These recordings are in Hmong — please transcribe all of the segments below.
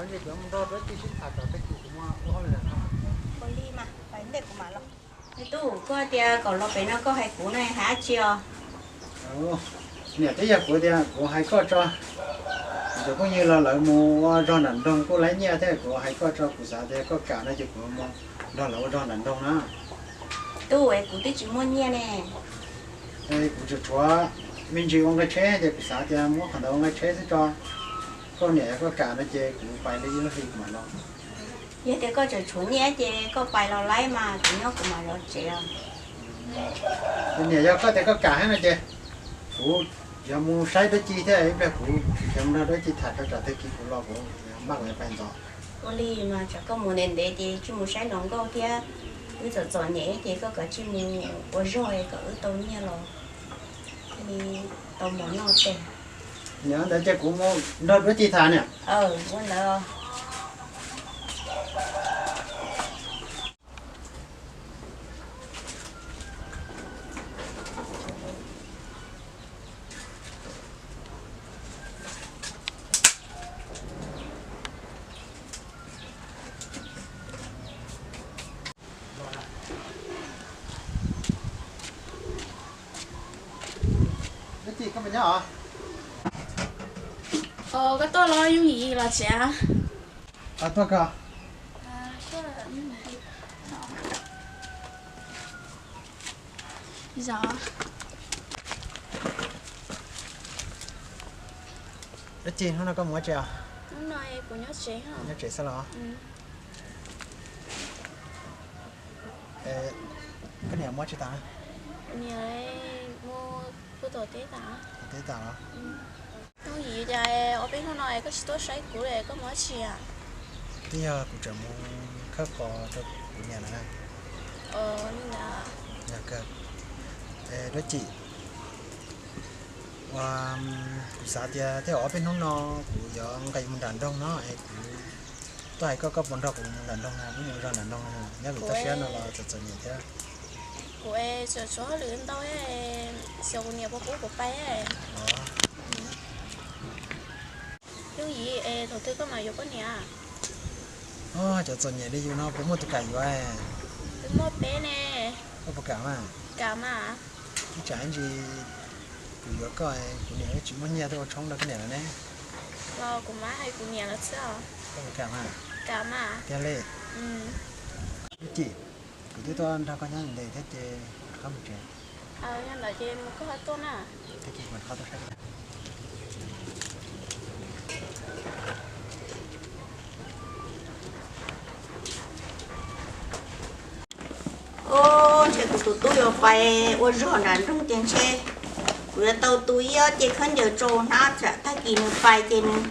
Ua li mas, pais ntej kuv mam los. Tub, koj tias kom los pem no koj hais kuv no hais dab tsi os? Niam, twb yog kuv tias kuv hais koj tso, kuv cov phooj ywg los lawv mus ua zog nram nroog kuj laib nyiaj thiab, kuv hais koj tso, kuv xav tias koj kam no ces kuv mus nrog lawv ua zog nram nroog na. Tub, es kuv twb tsis muaj nyiaj ne. Kuv tsuas tshuav me ntsis ua nqaij tsheb ces kuv xav tias muab qhov ntawd ua nqaij tsheb xwb tso. Koj niam, yog koj kam no ces kuv pais li ib lub hlis kuv mam los. Yog tias koj tseem tshuav nyiaj ces koj pais los laib mas kuv nyob kuv mam zov tsev os. Niam, yog koj tias koj kam thiab no ces kuv yuav mus saib Dab Ci thiab, ib pliag kuv yuav mus nrog Dab Ci tham rau tsam tag kis kuv los kuv npaj kuv yuav pais ntxov. Ua li mas tsam koj mus ntev ntev ces tsis mus saib hluas nkauj thiab, wb txom txom nyem ces koj kav tsij mus ua zog kom wb tau nyiaj los thiaj li tau mov noj teg. Niam, ntawd ces kuv mus nrog Dab Ci tham niam. Ua ntawd. Dab Ci, koj puas nyob os? Koj tuaj los Yooj Yim los tsev? Tuaj koj. Dab Ci, hnub no koj mus ua tsev os? Nyob tsev xwb los? Koj niam mus tsis tas? Teb tas los? Yooj Yim, cas ob peb hnub no koj tsis tuaj saib kuv li, koj mus dab tsi? Twb yog kuv tseem mus khawb qos rau kuv niam lawm. Dab Ci, ua, kuv xav tias tej zaum ob peb hnub no kuv yuav nqis mus nram nroog no es kuv tuaj hais koj, koj puas nrog kuv mus nram nroog na, wb mus zog nram nroog na, nyob vim toj siab no los txom txom nyem thiab. Kuv es tseem tshuav hauj lwm ntau, xyov kuv niam puas pub kuv pais. Yooj Yim, es thaum twg koj mam yuav poj niam? Cov txom nyem li yus no puas muaj tus kam yuav? Twb muaj peb ne. Koj puas kam mas? Kam mas. Ib tsam ib ntsis kuv yuav koj, kuv niam tsis muaj nyiaj tuaj ua tshoob rau koj niam lawm ne. Los kuv mam hais kuv niam lawv xwb os. Koj puas kam mas? Kam mas. Tiag li? Dab Ci, kuv twb tuaj nrog koj nyob ntev thiab ces rov qab mus tsev. Yog ntawd ces mus koj ho tuaj na. Tag kis kuv rov qab tuaj saib. Ntshe kuv tus tub yuav pais ua zog nram nroog ces ntshe kuv yuav tau tu ib ob ce khaub ncaws tsau hnab tsam tag kis nws pais ces nws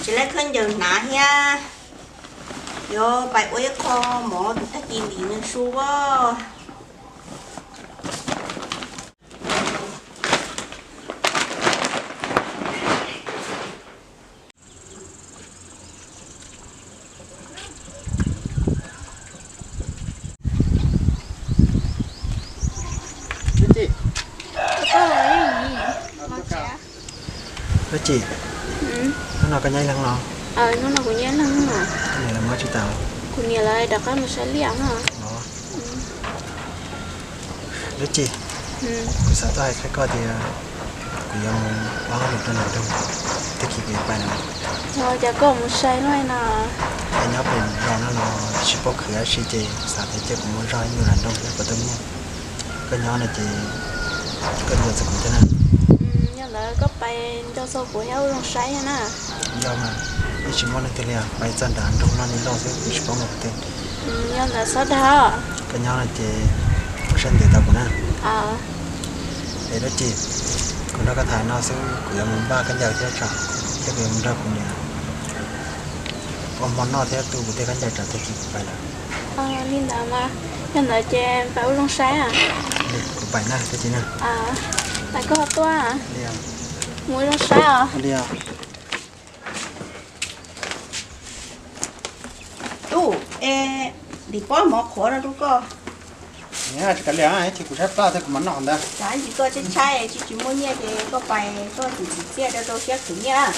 tsis laib khaub ncaws hnav thiab. Yuav pais ua ib qho mov tus tag kis ntim nws su as. Dab Ci, hnub no koj nyob ib leeg los? Hnub no kuv nyob ib leeg. Koj niam lawv mus tsis tas? Kuv niam lawv rov qab mus saib liaj no. Dab Ci, kuv xav tuaj hais qhia koj tias kuv yuav mus ua hauj lwm rau nram nroog, tag kis kuv yuav pais lawm. Cas koj mus sai luaj no? Koj nyob pem zos no los tsis paub khwv dab tsi ces xav tias cia kuv mus zog ib nyuag nram nroog thiab puas tau nyiaj. Koj nyob no ces koj yuav txog kuv thiab na. Yog ntawd koj pais nco txog kuv thiab ua zoo saib na. Yog mas, yeej tsis muaj leej twg li os, pais txog nram nroog no li loj xwb kuv tsis paub mus qhov twg. Yog ntawd txhob dag. Koj nyob no ces ua siab ntev tau kuv na. Es Dab Ci, kuv nrog koj tham no xwb kuv yuav mus npaj khaub ncaws thiab tso, thiab kuv yuav mus nrog kuv niam ua hmo noj thiab tu kuv tej khaub ncaws tsam tag kis kuv pais lawm. Li ntawd mas, yog ntawd ces pais ua zoo saib. Kuv pais na Dab Ci na. Pais koj ho tuaj. Mus ua zoo saib os. Tub, es ntim pob mov qhuav no rau koj. Tsis kav liam, ib chim kuv tshaib plab thiab kuv mam noj ntawd. Tsam ib ntsis koj tshaib tshaib tsis tsis muaj nyiaj ces koj pais koj txiv txiv txiaj rau rau siab khwv nyiaj.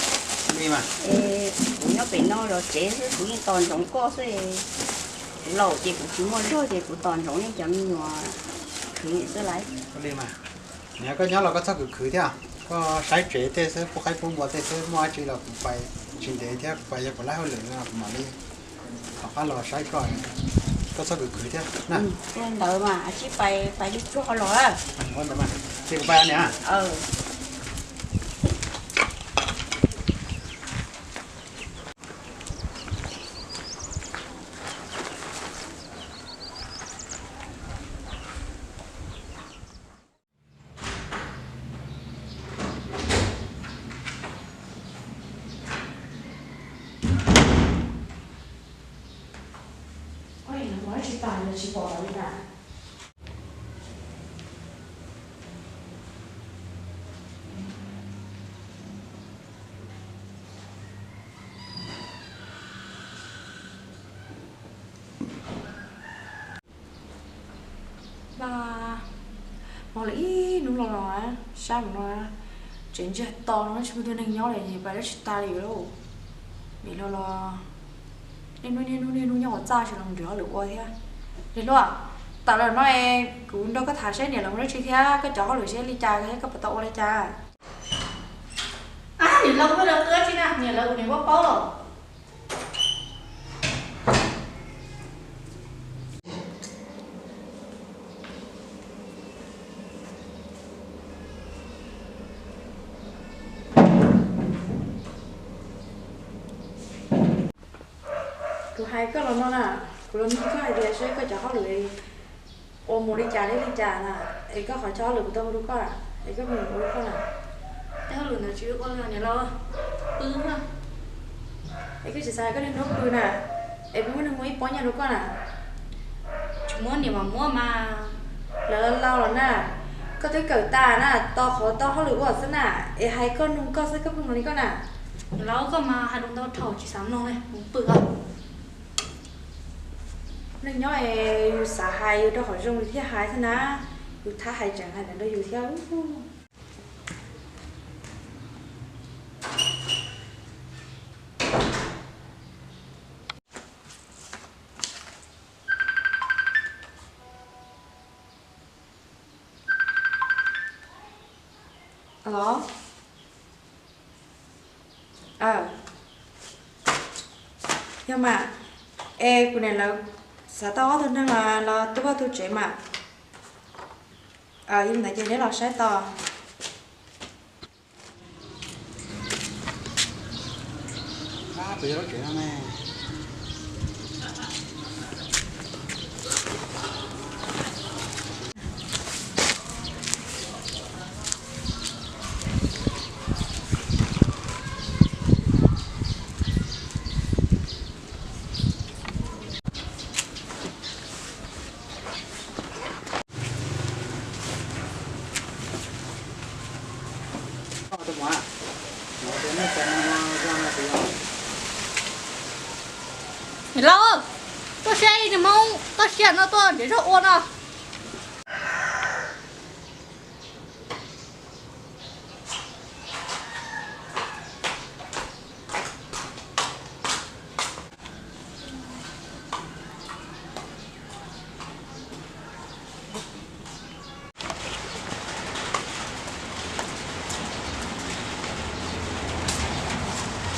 Li mas, es kuv nyob pem no zov tsev xwb, kuv yeej tos ntsoov koj xwb. Kuv laus ces kuv tsis muaj zog ces kuv tos ntsoov nej cov me nyuam khwv xwb lawm. Li mas, niam, koj nyob los koj txhob khwv khwv thiab, koj saib tsev tej xwb, pub qaib pub npua tej xwb, muaj dab tsi los kuv pais tsis ntev thiab, kuv pais yog kuv lab hauj lwm no kuv mam li rov qab los saib koj, koj txhob khwv khwv thiab na. Ua ntawd mas, sib pais, pais li tsuag los. Ua ntawd mas, ces kuv pais niam. Mas hmo lawm ib hnub los los sab mus no, tsev ntsiag to no tsis muaj tug neeg nyob li, pais dab tsi tag li lauj. Niam hluas los niaj hnub niaj hnub niaj hnub nyob hauv txaj tsis los nrhiav hauj lwm ua thiab. Niam hluas, tam lawm no es kuv nrog koj tham saib niam laus mus dab tsi thiab koj cov hauj lwm seb li cas thiab koj puas tau ua li cas. Niam laus, koj los qw dab tsi na, niam laus kuv niam paub paub los. Kuv hais koj los no na, kuv los nug koj hais tias saib koj cov hauj lwm ua mus li cas thiab li cas na, es koj qhov chaw hauj lwm kuv tau ua rau koj, es koj mus ua rau koj na. Tej hauj lwm ntawd tsis ua li niam laus, pw na. Es koj tsis xav hais koj niag hnub pw na, es puas muaj neeg muab ib pob nyiaj rau koj na? Tsis muab niam mam muab mas. Lawv laus los na, koj twb kawm tas na, tos qhov tau hauj lwm ua xwb na, es hais koj nug koj xwb koj pheej hais li koj na. Niam laus, koj mas hais lus ntau dhau tsis xav mloog li, mus pw os. Neeg nyob es yus xav hais yus rau qhov zoo yus thiaj hais xwb na, yus thab hais tseem hais ntawd rau yus thiab. Alo. Yog mas, es kuv niam lawv xav tau ob tug neeg los tuaj vaj tuaj tsev mas. Yog li ntawd ces neb los saib tos. Niam laus, tuaj saib niag Hmoob toj siab no tuaj nrhiav zog ua no.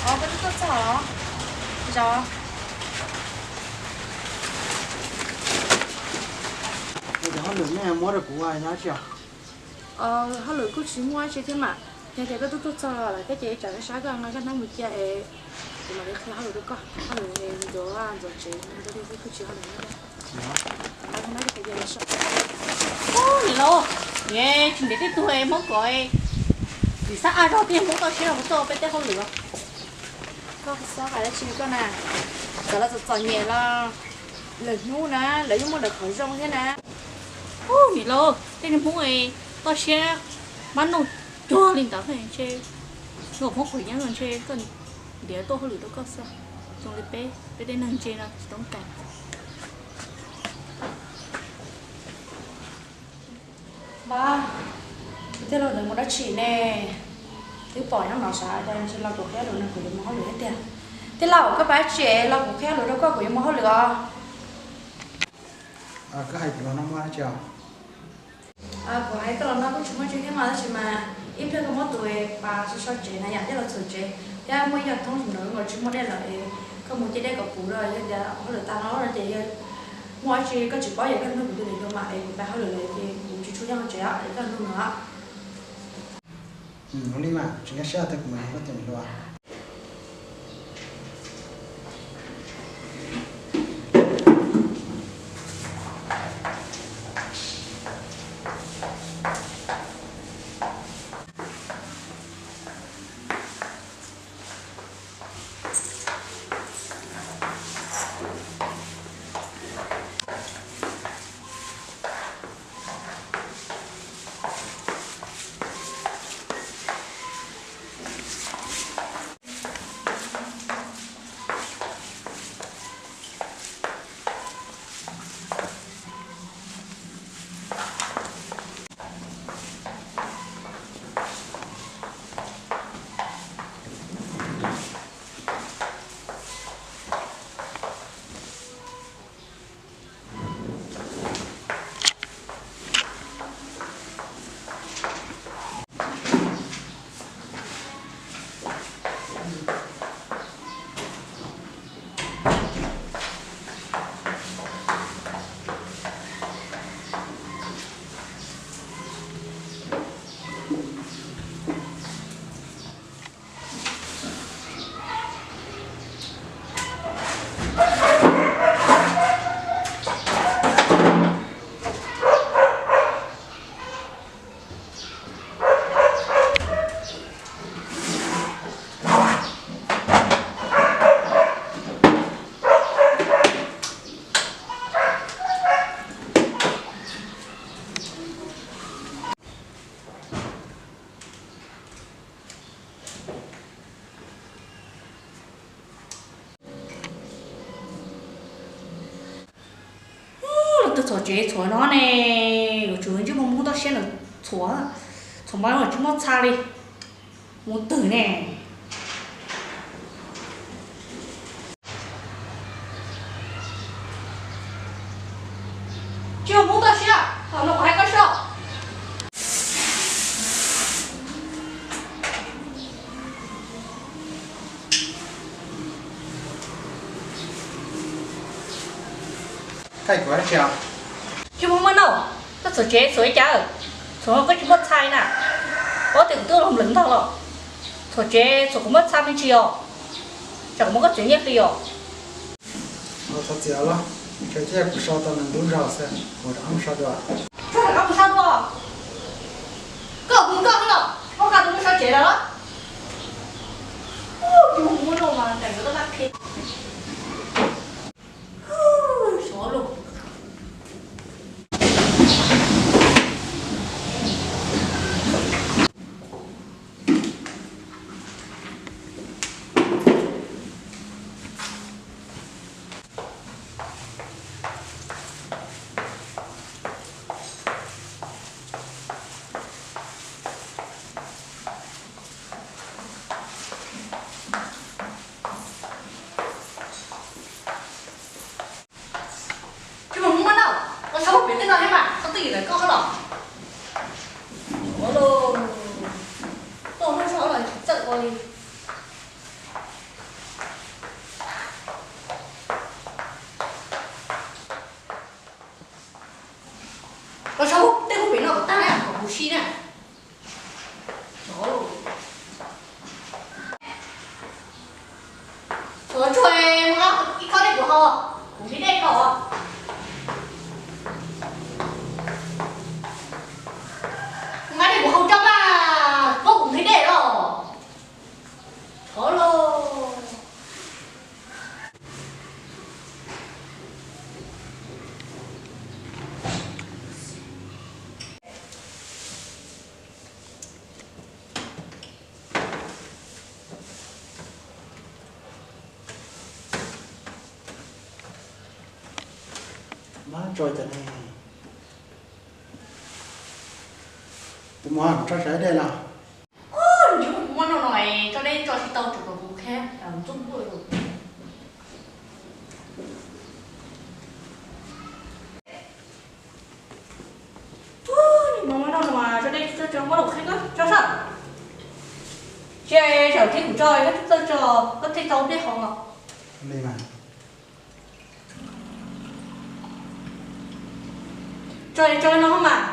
Os, koj twb tuaj txog los? Zos. Cov hauj lwm nej muab rau kuv ua yog dab tsi os? Hauj lwm kuj tsis muaj dab tsi thiab mas, yog tias koj twb tuaj txog lawm thiab ces tsam no sab koj nqa koj hnab mus cia es kuv mam li qhia hauj lwm rau koj. Hauj lwm ntxuav, ntxuav tsev no rau kuj tsis hauj lwm. Niam laus, tsis ntev tej tug Hmoob kom tsis xab ab zog tej Hmoob toj siab los tuaj peb tej hauj lwm. Koj xav hais dab tsi koj na? Txawm los txom txom nyem los lwm hnub na lawv yeej muaj lawv qhov zoo thiab na. Niam laus, tej niag Hmoob toj siab mab noj cuag li ntawd ntshe, luag Hmoob quav yeeb ntshe koj ntiav tuaj hauj lwm rau koj xwb. Zoo li peb, peb tej neeg ntse no tsis toob kas. Npab, tej laus ntawd mus dab tsi ne? Twb pom nyob no sav, los kuv qhia lus no kuv yuav mus hauj lwm thiab tiag. Tij laug, koj pab tsis los kuv qhia lus rau koj, kuv yuav mus hauj lwm os. Koj hais kuv los no muaj dab tsi os? Kuv hais koj los no kuj tsis muaj tsi thiab mas, tab sis mas ib pliag koj muab tus pas so so tsev na yom, coj los txhuam tsev thiab muaj ib yog thoob sim no tsis muaj dej lawm es koj mus ce dej kom puv rau, yog tias hauj lwm tas no ces muaj dab tsi koj tsis paub yog koj nug kuv tus niam hluas mas es kuv pab hauj lwm lawm ces kuv tsis tshua nyob hauv tsev es koj nug nws. Ua li mas tsis nkag siab tias kuv mus nug koj tus niam hluas. Los twb txhuam tsev txhuam no ne, yuav tsum ntsej muag toj siab lawm, txhuam, txhuam mas tsis muaj txha li, mus twg ne. Tsis muaj toj siab, thaum no kuv hais koj soj. Koj hais kuv dab tsi os? Tsis muaj muaj no, koj txhuam tsev txhuam li cas, txhuam koj tsis muaj txha na. Paub tias kuv twb los lwm ntag los, txhuam tsev txhuam kuv muaj txha me ntsis os, tsam kuv muab koj txiav nyiaj hli os. Thov txim os, ntshe kuv so tau nws ntub zog xwb, kuv rov qab mus so dua. Rov qab mus so dua. Koj hu koj xwb los, koj qa tus mus so tsev lawm los. Tus muaj no mas ntees yuav tau laj phi. Sov los. Tsis muaj hmoo muaj no, koj txhob pem tej no thiab mas, txhob twj ywm ntawm koj los. Ua los, koj muab tso los tsis txawj ua li. Koj txhob tej hauv pem no kom tag na, kom huv si na. Tsuag, mus nqa ib khob dej kuv haus, kuv nqhis dej rau. Nqa dej kuv haus rau mas, paub kuv nqhis dej los. Thov los. Mab tso cas ne? Tus muam, tso saib dej los. No tso dej tso tsis tau, tsum kom kuv qhia ntxub npua. Ub, niag hmoob no mas tso dej tso tso muab los qhia koj tso saib. Tsis txawm qhia kuv tso, koj txawj tso, koj thiaj tau nplej hauv os. Tso tso no mas.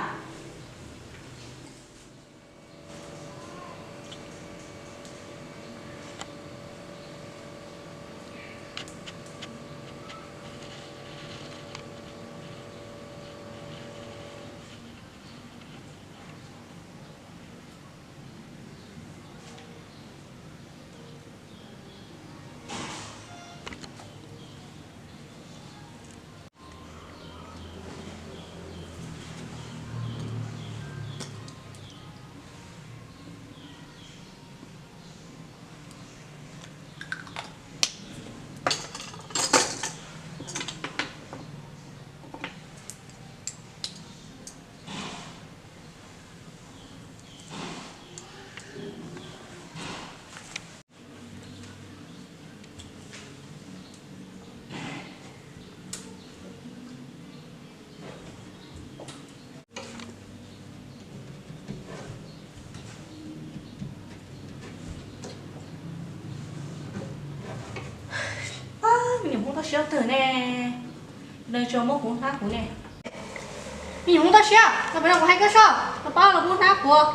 Pab, me nyuam hmoob toj siab twg ne, nws tsuas muab kuv hnab kuv ne. Me nyuam hmoob toj siab, los peb los kuv hais koj soj, los pab los muab hnab kuv.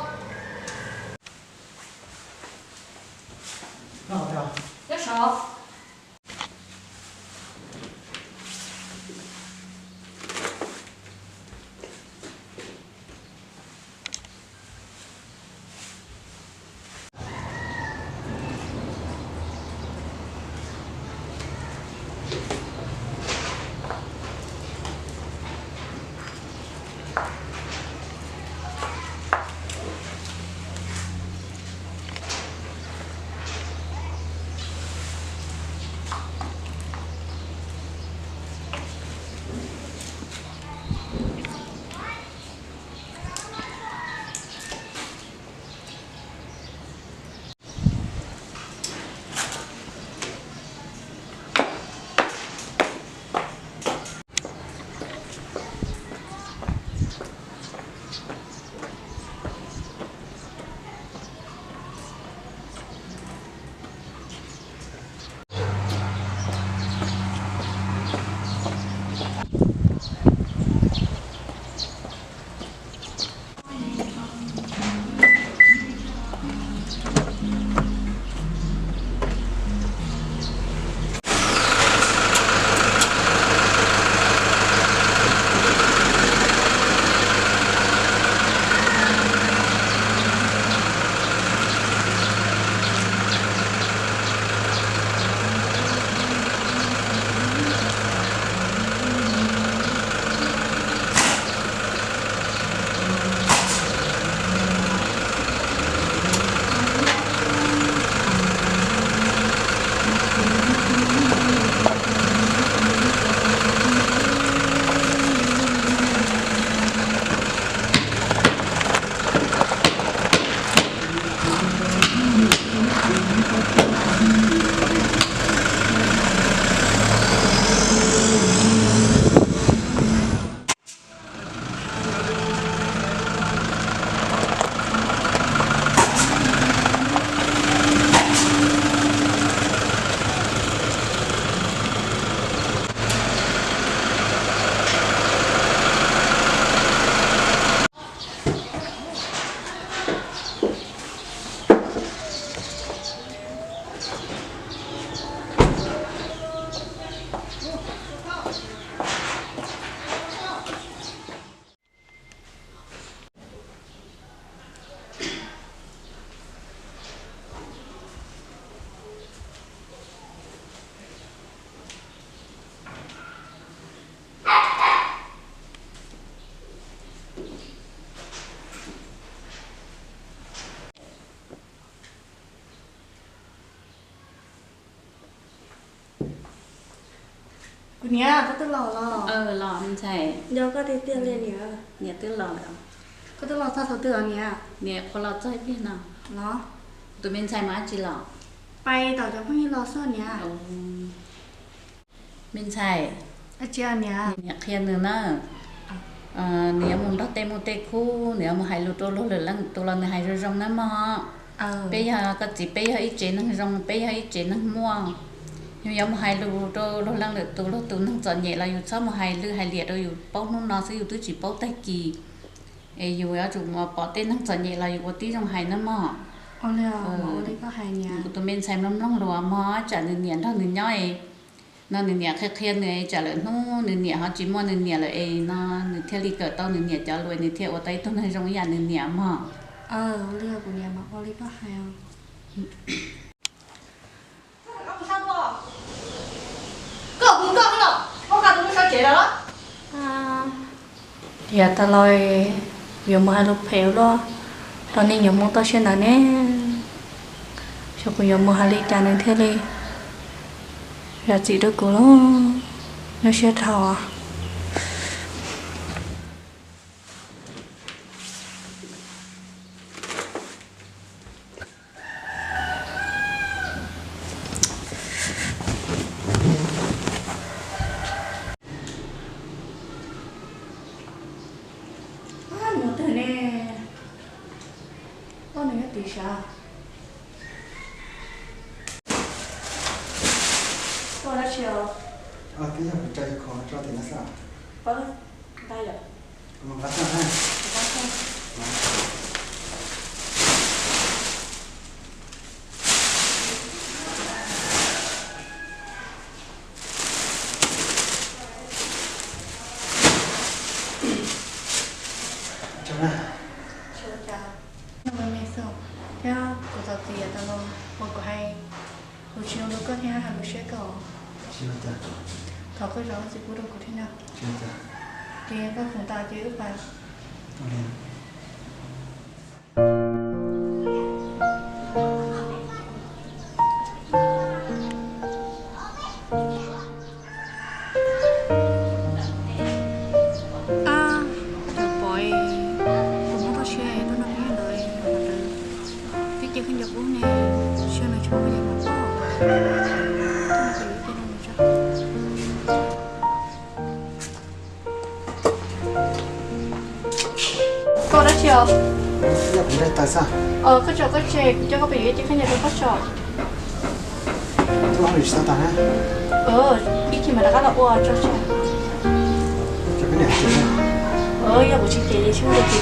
Kuv niam, koj twb los los? Los ntxhais. Nco koj tiag tiag li niam. Niam twb los lawm. Koj twb los txog thaum twg os niam? Niam qhuav los txog ib pliag no. Los. Tus me ntxhais mas dab tsi los? Pais tom cov phooj ywg los xwb niam. Me ntxhais, niam qhia nws na, nws yuav mus nrog tej muj tej khub, nws yuav mus hais lus rau luag lwm leej lwm tus los nws hais zoo zoo na mog. Peb yog koj txiv, peb yog ib tsev neeg zoo, peb yog ib tsev neeg muaj. Yus yuav mus hais lus rau luag leej lwm tus, luag tus neeg txom nyem los yus txhob mus hais lwj hais liam rau yus paub hnub no xwb, yus twb tsis paub tag kis. Es yus yuav tsum mus pom tej neeg txom nyem los yus ua tib zoo hais na mog. Kuv tus me ntxhais mloog mloog lus mog, tsam nws niam nrog nws nyob es no nws niam qhia qhia nws, tsam lawm hnub nws niam ho tsis muaj nws niam lawm es no nws thiaj li kawm tau nws niam cov lus, nws thiaj ua tau ib tug neeg zoo ib yam nws niam mog. Yog tas los yuav mus hais lus phem ua luaj rau nej nyuam Hmoob toj siab ntawd ne. Xyov kuv yuav mus hais li cas nws thiaj li zam txim rau kuv lub, nyuaj siab dhau. Mus twg ne? Koj nws nyob tim sav. Koj dab tsi os? Pab ntag yom. Thiab kuv txom txim tas los uas kuv hais lus tsis zoo rau koj thiab hais lus siab koj. Thov koj zam txim pub rau kuv thiab na. Ces koj khoom tas ces wb pais. Ab, yog pom kuv muab toj siab tuaj nrog peb ntawd, twb cia khaub ncaws qub ne, siab nws tsis muaj khaub ncaws mas pom. Koj dab tsi os? Koj tso koj tse, kuv coj koj pem yuav ib ce khaub ncaws rau koj tso. Ib ce mas rov qab los ua tso tse. Yog kuv tsis cem ces tsis muaj leej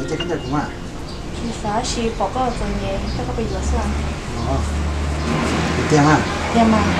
twg cem koj li. Tsis xav sis pom koj txom nyem coj koj pem yuav xwb. Tiag mas.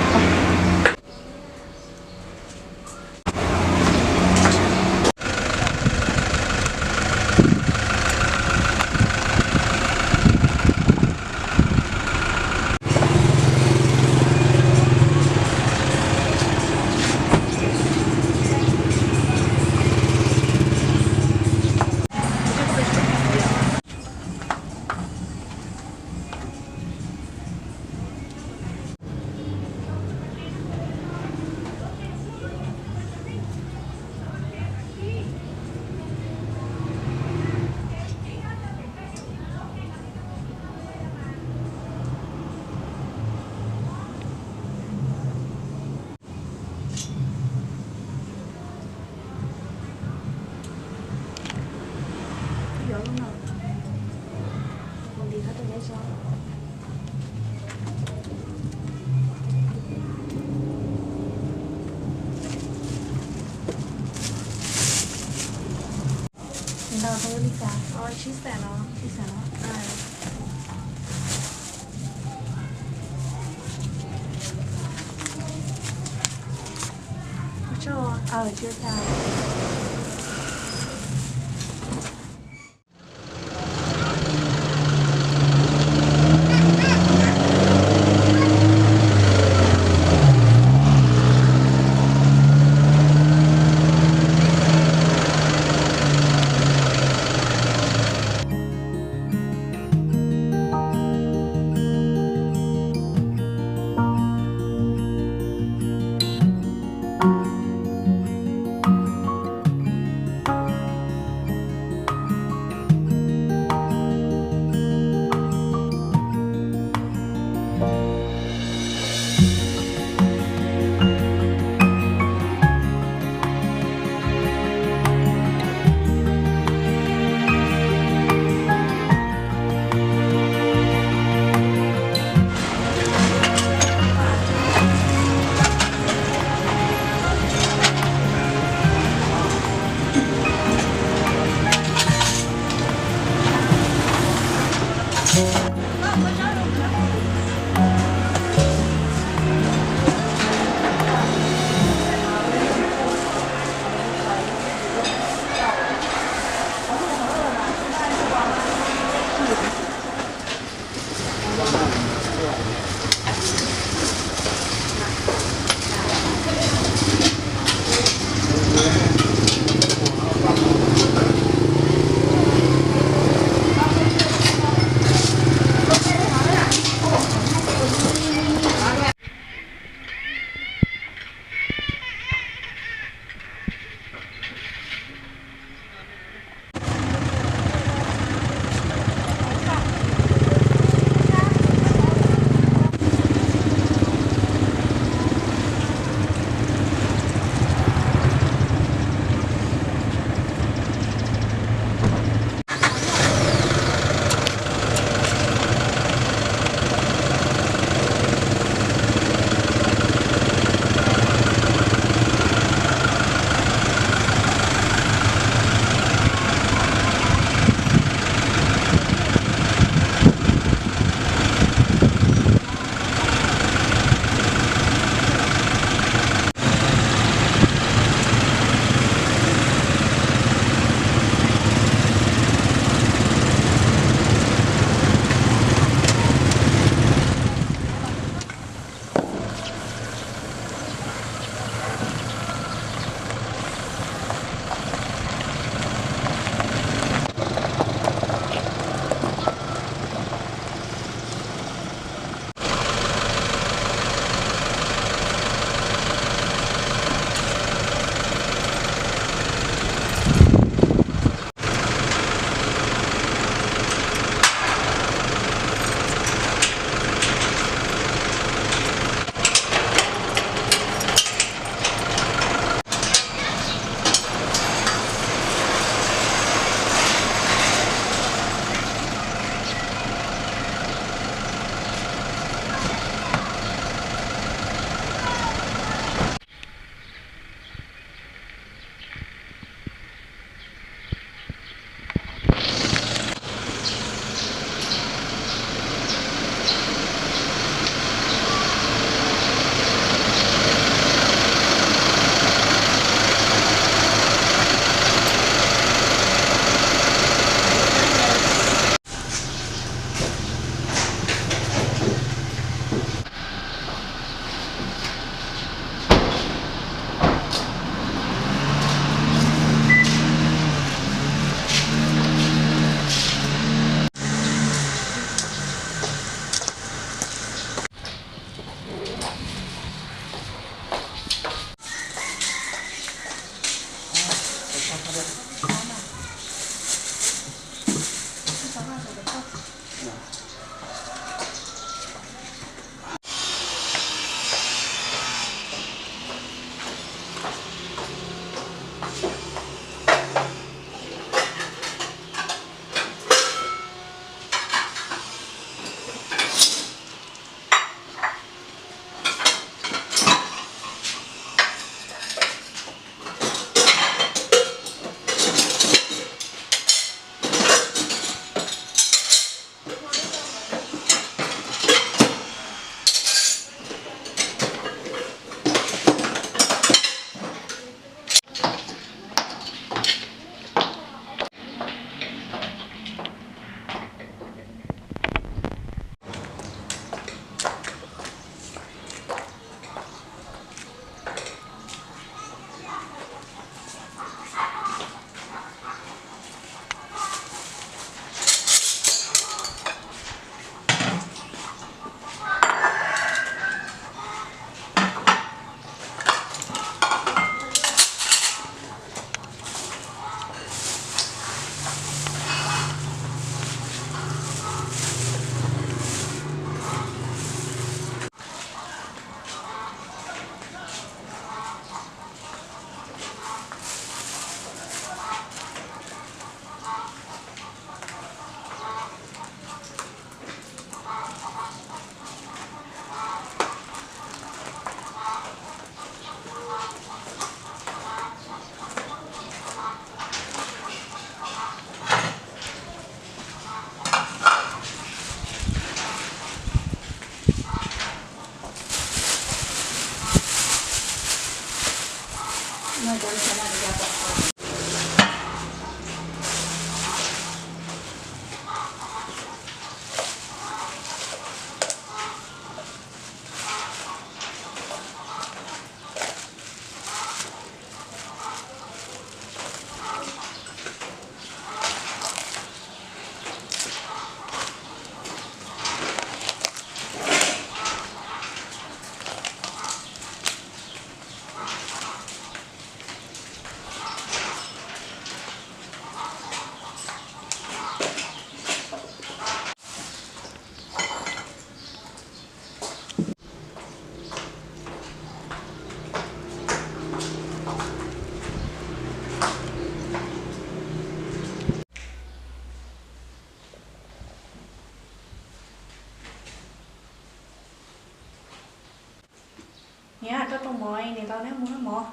Niam, rau rau mov, niam tau neb mus noj mov.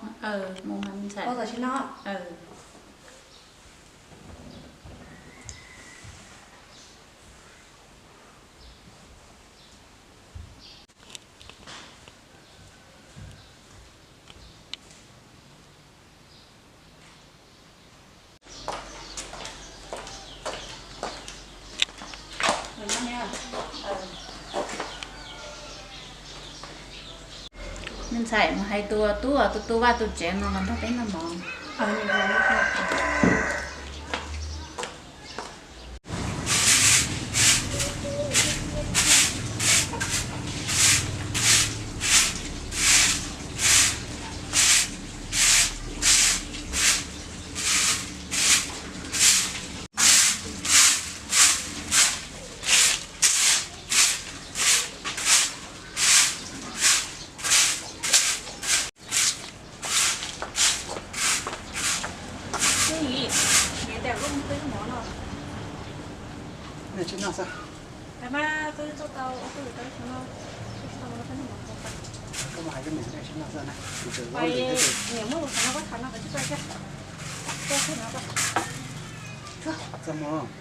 Mus ntxhais, tau tau sib noj. Me ntxhais mus hais tus tub, tus tub vaj tus tsev no los nrog peb noj mov.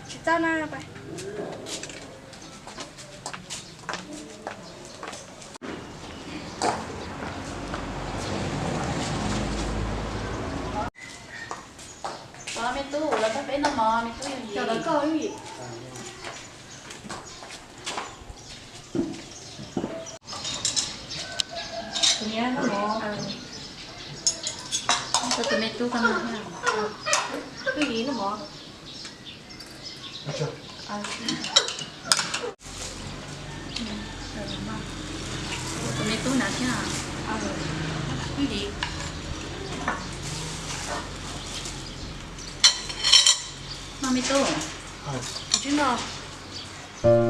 Tsis txaj na. Los me tub, los nrog peb noj mov, me tub yooj yim. Tus niam noj mov. Tus me tub koj noj thiab. Twb yim noj mov. Tus me tub na thiab. Twb yim. Me tub, tsis no,